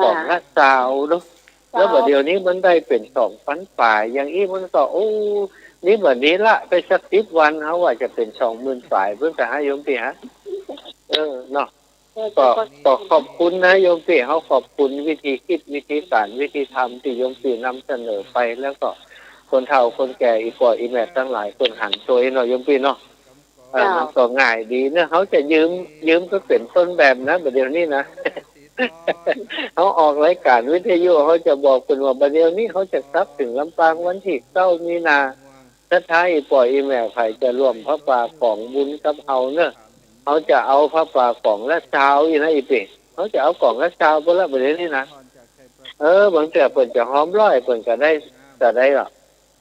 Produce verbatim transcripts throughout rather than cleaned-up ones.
ป๋องละซาวเนาะ แล้วบ่าเดี่ยวนี้มันได้เป๋นสองปันป๋าย อย่างอี้มันก็ โอ้ นี่บ่านี้ละไปสักสิบวัน เฮาว่าจะเป๋นสองหมื่นป๋าย เปิ้นก็หา โยมปี้ฮะ เออ เนาะ ก็ ก็ขอบคุณนะโยมปี้ เฮาขอบคุณวิธีกึ๊ด วิธีก๋าน วิธีทำตี้โยมปี้นำเสนอไป แล้วก็คนเฒ่าคนแก่ อี่ป้ออี่แม่ตังหลาย เปิ้นหันตวยเนาะโยมปี้เนาะ เออ เจ้า มันก็ง่ายดีเนาะ เฮาจะยืม ยืมก็เป๋นต้นแบบนะ บ่าเดี่ยวนี้นะ เฮาออกรายก๋านวิทยุ เฮาจะบอกเปิ้นว่า บ่าเดี่ยวนี้เฮาจะกลับเถิงลำปางวันตี้เก้ามีนา ศรัทธาอี่ป้ออี่แม่ใผจะร่วมผ้าป่าป๋องบุญกับเฮาเนาะ เฮาจะเอาผ้าป่าป๋องละซาวอี้นะ อี่ปี้ เฮาจะเอาก๋องละซาวเปิ้นละ บ่าเดี่ยวนี้นะ เออ บางเตื้อเปิ้นจะฮอมร้อย เปิ้นก็ได้ จะได้ละ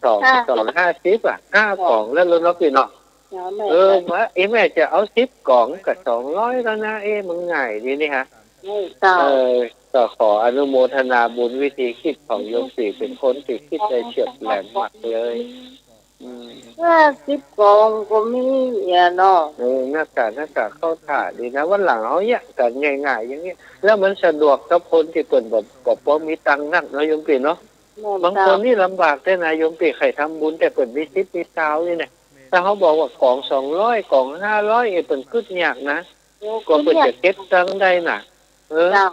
สอง ค่ะ สองห้าสิบอะ ห้า ค่ะ ก๋องแล้วเนาะปี้เนาะ เจ้าแม่ เออ เจ้า ว่า เอ๊ะ แม่จะเอาสิบก๋องก็สองร้อยแล้วนะ เอ๊ะ มันง่ายดีนี่ฮะ เจ้า เออ ก็ขออนุโมทนาบุญวิธีกึ๊ดของโยมปี้ เป๋นคนตี้กึ๊ดได้เฉียบแหลมมากเลย อืม ห้าสิบก๋องก็มีเนี่ยเนาะ เออ น่าจะ น่าจะเข้าท่าดีนะ วันหลังเฮาเยียะกั๋นง่ายๆ อย่างนี้ แล้วมันสะดวกกับคนตี้เปิ้นบ่ บ่ปอมีตังค์นักเนาะโยมปี้เนาะ แม่น บางคน เจ้า นี่ลำบากแต๊นะโยมปี้ ใค่ทำบุญแต่เปิ้นมีสิบมีซาวนี่นะ ถ้าเฮาบอกว่าก๋องสองร้อย ก๋องห้าร้อย เอ๊ะ เปิ้นกึ๊ดยากนะ โอ้ กว่าเปิ้นจะเก็บตังค์ได้น่ะ เออ เจ้า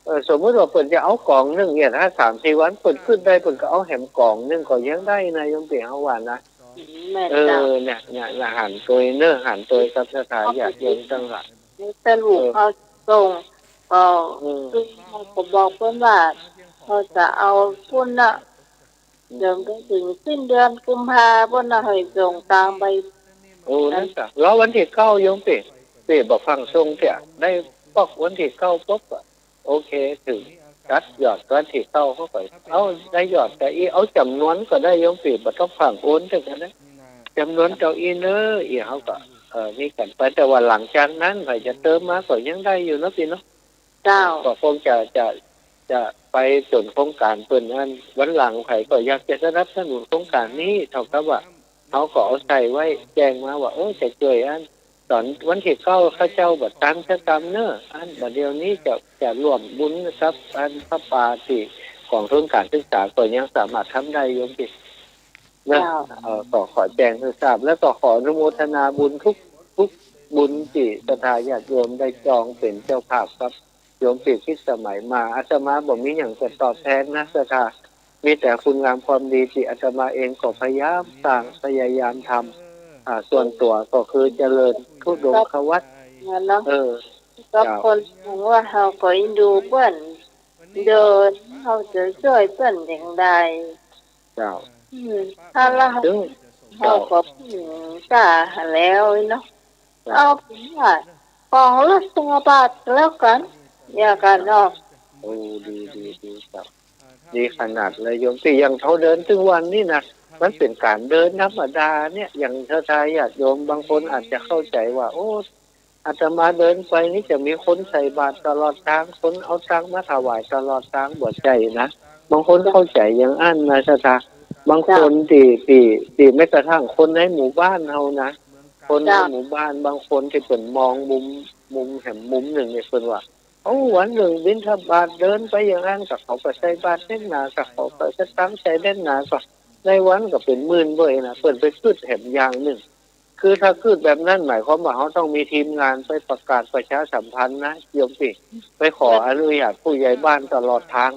เออ สมมุติว่าเปิ้นจะเอาก๋องนึ่งเนี่ย ถ้าสามสี่วันเปิ้นกึ๊ดได้ เปิ้นก็เอาแหมก๋องนึ่งก็ยังได้นะโยมปี้ เฮาว่านะ อืม แม่น เออ เจ้า เนี่ย เนี่ย เนี่ย หันตวยเนาะ หันตวยกับศรัทธาญาติโยมตังหลาย นี่แต่ลูก เออ เฮาส่ง ก็ อืม คือเฮาก็บอกเปิ้นว่า เฮาจะเอาพุ้นน่ะ เดี๋ยวไปเถิงสิ้นเดือนกุมภาพันธ์น่ะ หื้อส่งตางไป โอ้ นั่นกะ รอวันตี้เก้าโยมปี้ ปี้บ่ฟั่งส่งเตื้อ ได้ปอกวันตี้เก้าปุ๊บอะ โอเค เถิงตัดยอดวันตี้เก้า เฮาก็ เอ้า ได้ยอด แต่อี้เอาจ๋ำนวนก็ได้โยมปี้ บ่ต้องฟั่งโอนเตื้อกั๋นนะ จ๋ำนวนเต้าอี้เนาะ อี้เฮาก็ เออ นี่กั๋นไป แต่ว่าหลังจากนั้นใผจะเติมมาก็ยังได้อยู่เนาะปี้เนาะ เจ้า ก็คงจะ จะ จะไปจ๋นโครงก๋านเปิ้นอั้น วันหลังใผก็อยากจะสนับสนุนโครงก๋านนี้ เท่ากับว่าเฮาก็เอาใส่ไว้ แจ้งมาว่า โอ้ จะจ้วยอั้น ต๋อนวันตี้เก้าข้าเจ้าบ่ตังสักกำเนาะ อั้นบ่าเดี่ยวนี้จะ จะร่วมบุญกับอั้นผ้าป่าตี้ก๋องทุนก๋านศึกษาก็ยังสามารถทำได้โยมปี้ นะ เจ้า เอ่อ ก็ขอแจ้งหื้อทราบ แล้วก็ขออนุโมทนาบุญทุก ทุกบุญตี้ศรัทธาญาติโยมได้จองเป๋นเจ้าภาพกับโยมปี้พิสมัยมา อาตมาบ่มีหยังจะตอบแทนนะศรัทธา มีแต่คุณงามความดีตี้อาตมาเองก็พยายามสร้าง พยายามทำ อ่า ส่วนตั๋วก็คือเจริญธุดงควัตร เนาะ เออ กับ เจ้า คนว่าเฮาก็เอ็นดูเปิ้น เดิน เฮาจะจ้วยเปิ้นอย่างใด เจ้า อืม ถ้าละ ซึ่ง เฮา เจ้า ก็พึ่งตาหาแล้วเนาะ เจ้า เอาเป๋นว่า ก๋องละซาวบาทแล้วกั๋น อย่างกั๋นเนาะ โอ้ ดี ดี ดี เจ้า ดีขนาดเลยโยมปี้ อย่างเฮาเดินตึงวันนี้นะ มันเป๋นก๋านเดินธรรมดาเนี่ย อย่างศรัทธาญาติโยมบางคนอาจจะเข้าใจ๋ว่า โอ้ อาตมาเดินไปนี่จะมีคนใส่บาตรตลอดตาง คนเอาตังค์มาถวายตลอดตาง บ่ใจ้นะ บางคนเข้าใจ๋อย่างอั้นนะศรัทธา บางคน เจ้า ตี้ ตี้ ตี้แม้กระทั่งคนในหมู่บ้านเฮานะ คนใน เจ้า หมู่บ้านบางคนตี้เปิ้นมองมุม มุมแหมมุมนึ่งเนี่ย เปิ้นว่า โอ้ วันนึ่งบิณฑบาตเดินไปอย่างอั้น ก็เขาก็ใส่บาตรแน่นหนา ก็เขาก็สตางค์ใส่แน่นหนา ก็ในวันก็เป๋นหมื่นเบ้ยนะ เปิ้นไปกึ๊ดแหมอย่างนึ่ง คือถ้ากึ๊ดแบบนั้นหมายความว่าเฮาต้องมีทีมงานไปประกาศประชาสัมพันธ์นะโยมปี้ ไปขออนุญาตผู้ใหญ่บ้านตลอดตาง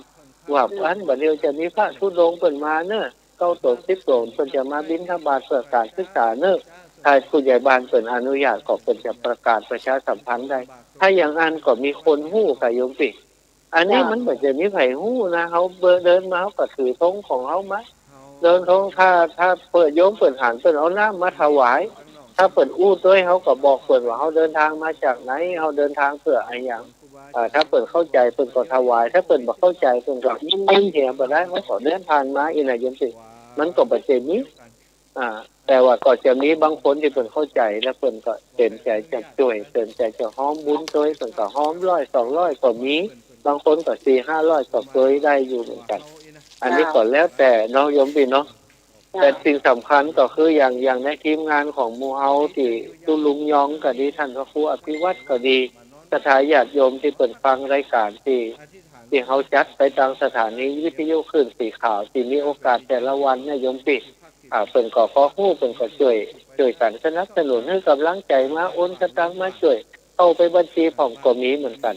ว่าอั้นบ่าเดี่ยวจะมีพระธุดงค์เปิ้นมาเนาะ เก้าต๋นสิบต๋น เปิ้นจะมาบิณฑบาตเพื่อก๋านศึกษาเนาะ ถ้าผู้ใหญ่บ้านเปิ้นอนุญาตก็เปิ้นจะประกาศประชาสัมพันธ์ได้ ถ้าอย่างอั้นก็มีคนฮู้กะโยมปี้ อันนี้ เจ้า มันบ่จะมีใผฮู้นะ เฮาเดินมาเฮาก็ถือธงของเฮามา เดินธง ถ้า ถ้าเปิ้นโยมเปิ้นหันเปิ้นเอาน้ำมาถวาย ถ้าเปิ้นอู้ตวยเฮาก็บอกเปิ้นว่าเฮาเดินตางมาจากไหน เฮาเดินตางเปื้ออะหยัง เอ่อ ถ้าเปิ้นเข้าใจ๋เปิ้นก็ถวาย ถ้าเปิ้นบ่เข้าใจ๋เปิ้นก็ยิ้มๆ เหียบ่ได้ เฮาก็เดินผ่านมา อี้นะโยมตี้ มันก็บ่จะมี อ่า แต่ว่าก็จะมีบางคนตี้เปิ้นเข้าใจ๋ แล้วเปิ้นก็เตรียมใจ๋จะจ้วย เตรียมใจ๋จะฮอมบุญตวย เปิ้นก็ฮอมร้อยสองร้อยก็มี บางคนก็สี่ห้าร้อยก็เกยได้อยู่เหมือนกั๋น อันนี้ก็แล้วแต่เนาะโยมตี้เนาะ เจ้า แต่สิ่งสำคัญก็คืออย่าง อย่างในทีมงานของหมู่เฮาตี้ตุ๊ลุงยองก็ดี ต้านพระครูอภิวัตรก็ดี รัทธาญาติโยมตี้เปิ้นฟังรายก๋านตี้ ตี้เฮาจัดไปตางสถานีวิทยุคลื่นสีขาวตี้มีโอกาสแต่ละวันนะโยมปี้ อ่า เปิ้นก็ ก็ฮู้ เปิ้นก็จ้วย จ้วยกั๋นสนับสนุนหื้อก๋ำลังใจ๋มา โอนสตางค์มาจ้วย เข้าไปบัญชีพ่องก็มีเหมือนกั๋น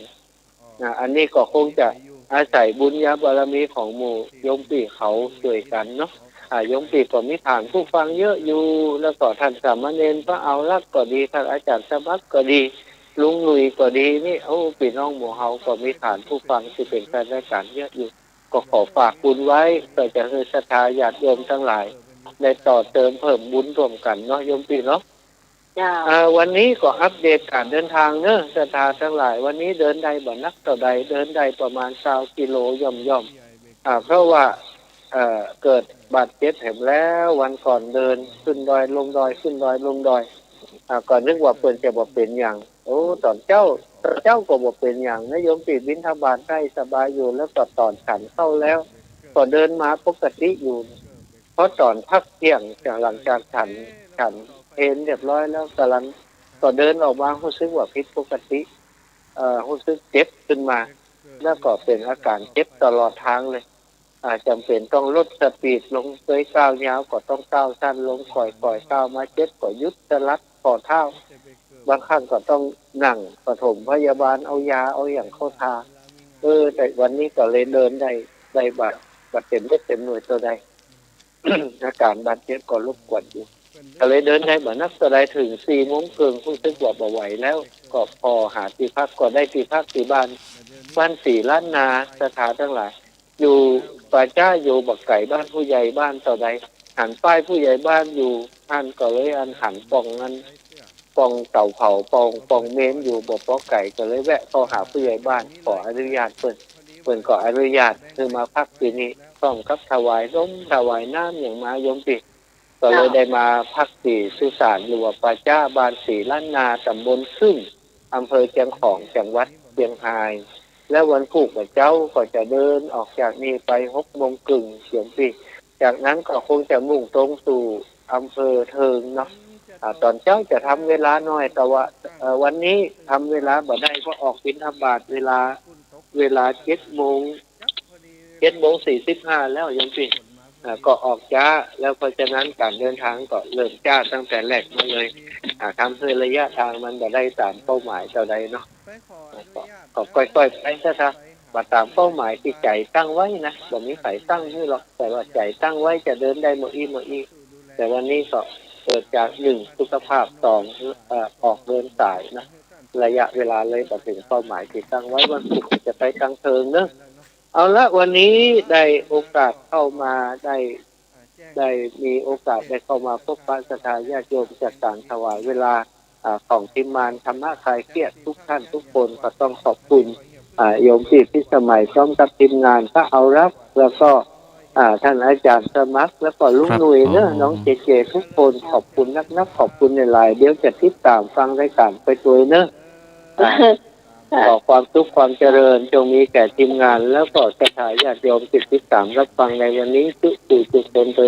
นะ อันนี้ก็คงจะอาศัยบุญญาบารมีของหมู่โยมปี้เขาจ้วยกั๋นเนาะ อ่า โยมปี้ก็มีฐานผู้ฟังเยอะอยู่ แล้วก็ต้านสามเณรพระเอารักษ์ก็ดี ต้านอาจ๋ารย์สมัครก็ดี ลุงหนุ่ยก็ดีนี่ โอ้ ปี้น้องหมู่เฮาก็มีฐานผู้ฟังตี้เป๋นแฟนรายก๋านเยอะอยู่ ก็ขอฝากบุญไว้ เปื้อจะหื้อศรัทธาญาติโยมตังหลาย ได้ต่อเติมเพิ่มบุญร่วมกั๋นเนาะโยมปี้เนาะ เจ้า อ่า วันนี้ก็อัปเดตก๋านเดินตางเนาะ ศรัทธาตังหลาย วันนี้เดินได้บ่นักเต้าใด เดินได้ประมาณซาวกิโลย่อมๆ อ่า เพราะว่า เอ่อ เกิดบาดเจ็บแหมแล้ว วันก่อนเดินขึ้นดอยลงดอย ขึ้นดอยลงดอย อ่า ก็นึกว่าเปิ้นจะบ่เป๋นหยัง โอ้ ต๋อนเจ๊า ต๋อนเจ๊าก็บ่เป๋นหยังนะโยมปี้ บิณฑบาตได้สบายอยู่ แล้วก็ต๋อนฉันข้าวแล้ว ก็เดินมาปกติอยู่ พอต๋อนพักเตี้ยง หลังจากฉัน ฉันเพลเรียบร้อยแล้ว ก่ำลัง ก็เดินออกมาฮู้สึกว่าผิดปกติ เอ่อ ฮู้สึกเจ็บขึ้นมา แล้วก็เป๋นอาก๋านเจ็บตลอดตางเลย อ่า จ๋ำเป๋นต้องลดสปีดลง เกยก้าวยาวก็ต้องก้าวสั้นลง ค่อยๆ ก้าวมา เจ็บก็หยุดสลัดข้อเท้า บางครั้งก็ต้องนั่งปฐมพยาบาล เอายาเอาหยังเข้าทา เออ แต่วันนี้ก็เลยเดินได้ ได้บาด บาดเต็มเม็ดเต็มหน่วยเต้าใด อาก๋านบาดเจ็บก็รบกวนอยู่ ก็เลยเดินได้บ่นักเต้าใด เถิงสี่โมงเกิ่งฮู้สึกว่าบ่ไหวแล้ว ก็ผ่อหาตี้พัก ก็ได้ตี้พักตี้บ้าน บ้านสีล้านนา ศรัทธาตังหลาย อยู่ป่าจ๊าอยู่บ่ไก๋บ้านผู้ใหญ่บ้านเต้าใด หันป้ายผู้ใหญ่บ้านอยู่หั้น ก็เลยอันหันป่องอัน ป่องเตาเผา ป่อง ป่องเมนอยู่บ่ปอไก๋ ก็เลยแวะเข้าหาผู้ใหญ่บ้าน ขออนุญาตเปิ้น เปิ้นก็อนุญาตหื้อมาพักตี้นี่ พร้อมกับถวายนมถวายน้ำหยังมาโยมปี้ ก็เลยได้มาพักตี้สุสานหลวงป่าจ๊า บ้านสีล้านนา ต๋ำบลขึ้ง อำเภอเจียงของ จังหวัดเจียงฮาย แล้ววันพูกเมื่อเจ๊าก็จะเดินออกจากนี่ไปหกโมงเกิ่งโยมปี้ จากนั้นก็คงจะมุ่งตรงสู่อำเภอเทิงเนาะ อ่า ต๋อนเจ๊าจะทำเวลาหน่อย แต่ว่า เอ่อ วันนี้ทำเวลาบ่ได้ เพราะออกบิณฑบาตเวลา เวลาเจ็ดโมง เจ็ดโมงสี่สิบห้าแล้วโยมปี้ อ่า ก็ออกจ๊า แล้วเพราะฉะนั้นก๋านเดินตางก็เริ่มจ๊าตั้งแต่แรกมาเลย อ่า ทำหื้อระยะตางมันบ่ได้ต๋ามเป้าหมายเต้าใดเนาะ อ่า ก็ ก็ก้อยๆ ไปซะ ถ้าบ่ต๋ามเป้าหมายตี้ใจ๋ตั้งไว้นะ บ่มีใผตั้งหื้อหรอก แต่ว่าใจ๋ตั้งไว้จะเดินได้เมื่ออี้เมื่ออี้ แต่วันนี้ก็เกิดจากหนึ่งสุขภาพ สอง เอ่อ ออกเดินสายนะ ระยะเวลาเลยบ่เถิงเป้าหมายตี้ตั้งไว้ วันพูกจะไปตางเทิงเนาะ เอาละ วันนี้ได้โอกาสเข้ามา ได้ ได้มีโอกาสได้เข้ามาพบปะศรัทธาญาติโยม จากก๋านถวายเวลา อ่า ของทีมงานธรรมะคลายเครียดทุกท่านทุกคน ก็ต้องขอบคุณ อ่า โยมปี้พิสมัยพร้อมกับทีมงานพระเอารักษ์ แล้วก็ อ่า ท่านอาจ๋ารย์สมัคร แล้วก็ลุงหนุ่ยเนาะ น้องเจเจ ทุกคน ขอบคุณนักๆ ขอบคุณหลายๆ เดี๋ยวจะติดต๋ามฟังรายก๋านไปตวยเนาะ อ่า ขอความสุขความเจริญจงมีแก่ทีมงาน แล้วก็ศรัทธาญาติโยมตี้ติดต๋ามรับฟังในวันนี้ทุกผู้ทุกคนเถิ